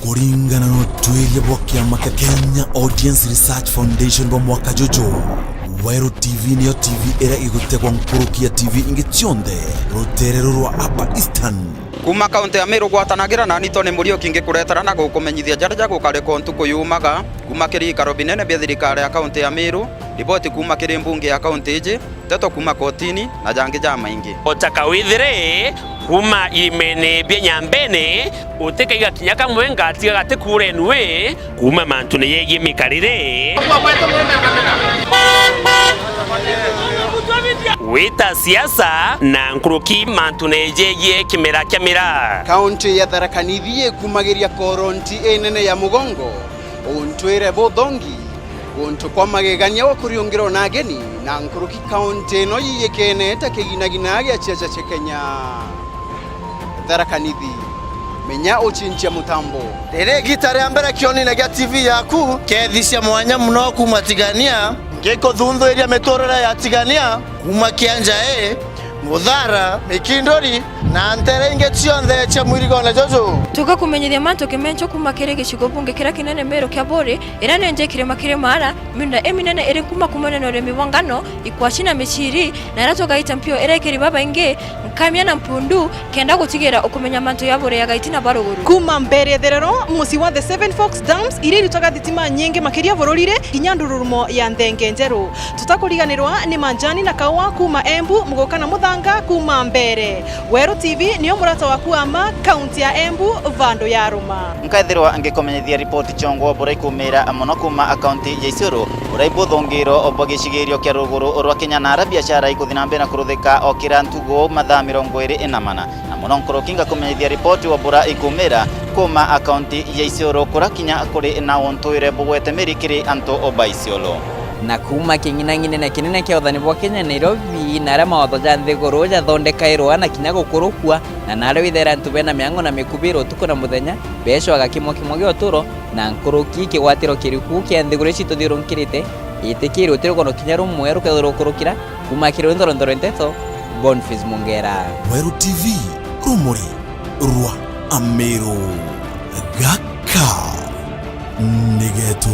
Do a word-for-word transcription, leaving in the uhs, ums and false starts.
Kuringana na utwiria bwa kiama kia Kenya Audience Research Foundation bwa mwaka juju, Weru T V niyo T V iria igutegwa nkuruki ya T V ingi cionthe rutere ruru rwa Upper Eastern. Kuuma kaunti ya Meru, gwatanagira nani Tony Muriuki, ngikuretera na gukumenyithia jaria jagukarika ntuku yumaga kuuma kiri ikaro binene bia thirikari ya kaunti ya Meru, riboti kuuma kiri mbunge ya kaunti iji, nteto kuuma kotini na jangi jamaingi. O ta kawithire, kuuma irimene bia Nyambene, utikaiga kinya kamwe ngatiga gati kuura enue, kuuma mantune yegie mikarire, wita siasa, na nkuruki mantune yegie kimera kia miraa. Kaunti ya Tharaka Nithi ikumagiria koronti inene ya mugongo, untwire buthongi, guntu kwa magegania gwa kuriungirwa na ageni, na nkuruki kaunti ino yiyikene ta kiginagina gia ciaca cia Kenya. Tharaka Nithi, menya ucinchia mutambo. Riri igita ria mbere kionine gia T V yaku, kethi cia mwanya muno kuuma Tigania, ngikuthuthuria miturire ya Tigania, kuuma Kianjae, Muthara, Mikinduri, na ntere ingi cionthe cia mwirigone juju. Tugakumenyithia mantu kimencho kuuma kiri gicigo bunge kiria kinene Meru kia Buuri, iria ni nja kirima kiri Maara, miunda iminene iri kuuma kuumania na urimi bwa ngano, ikwaci na miciri, na iria tugaita mpio iria ikiri babaingi, nkamia na mpundu, kenda gutigira ukumenya mantu ya Buuri ya gaiti na ba ruguru. Kuuma mbere therero, mucii wa The Seven Forks Dams, iria irutaga thitima nyingi makiria bururire, kinya ndururumo ya Nthenge Njeru. Tutakuriganirwa ni majani na kaua kuuma Embu, muguka na muthanga kuuma mbere. Weru T V niyo murata waku wa ma, kaunti ya Embu, vandu ya Ruma. Nkaithirwa ngikumenyithia ripoti ciongo buria ikumira mono kuuma kaunti ya Isiolo, buria ibuthungiro bwa gicigirio kia ruguru rwa Kenya, na aria biashara ikuthi na mbere na kuruthika o kira ntugu mathaa mirongo iri na mana. Na mono nkuruki ngakumenyithia ripoti wa buria ikumira kuuma kaunti ya Isiolo, kuria kinya kuri na untwire bugwete miri kiri antu ba Isiolo. Na kuuma king'inang'inene kinene kia uthani bwa Kenya, Nairobi, na aria mawatho ja nthiguru jathondekairwa na kinya gukurukua, na naria withaira antu bena miango na mikubiro utuku na muthenya, beecwaga kimwe kimwe gia uturo, na nkuruki kigwatiro kiriku kia nthiguru ici tuthiurunkirite, itikiri utiro kono kinya rumwe rukethirwa rukurukira. Kuuma kiri Nthorondhoro Nteto, Boniface Mungera. Weru T V, rumuri rwa Ameru. Gaka ni getu.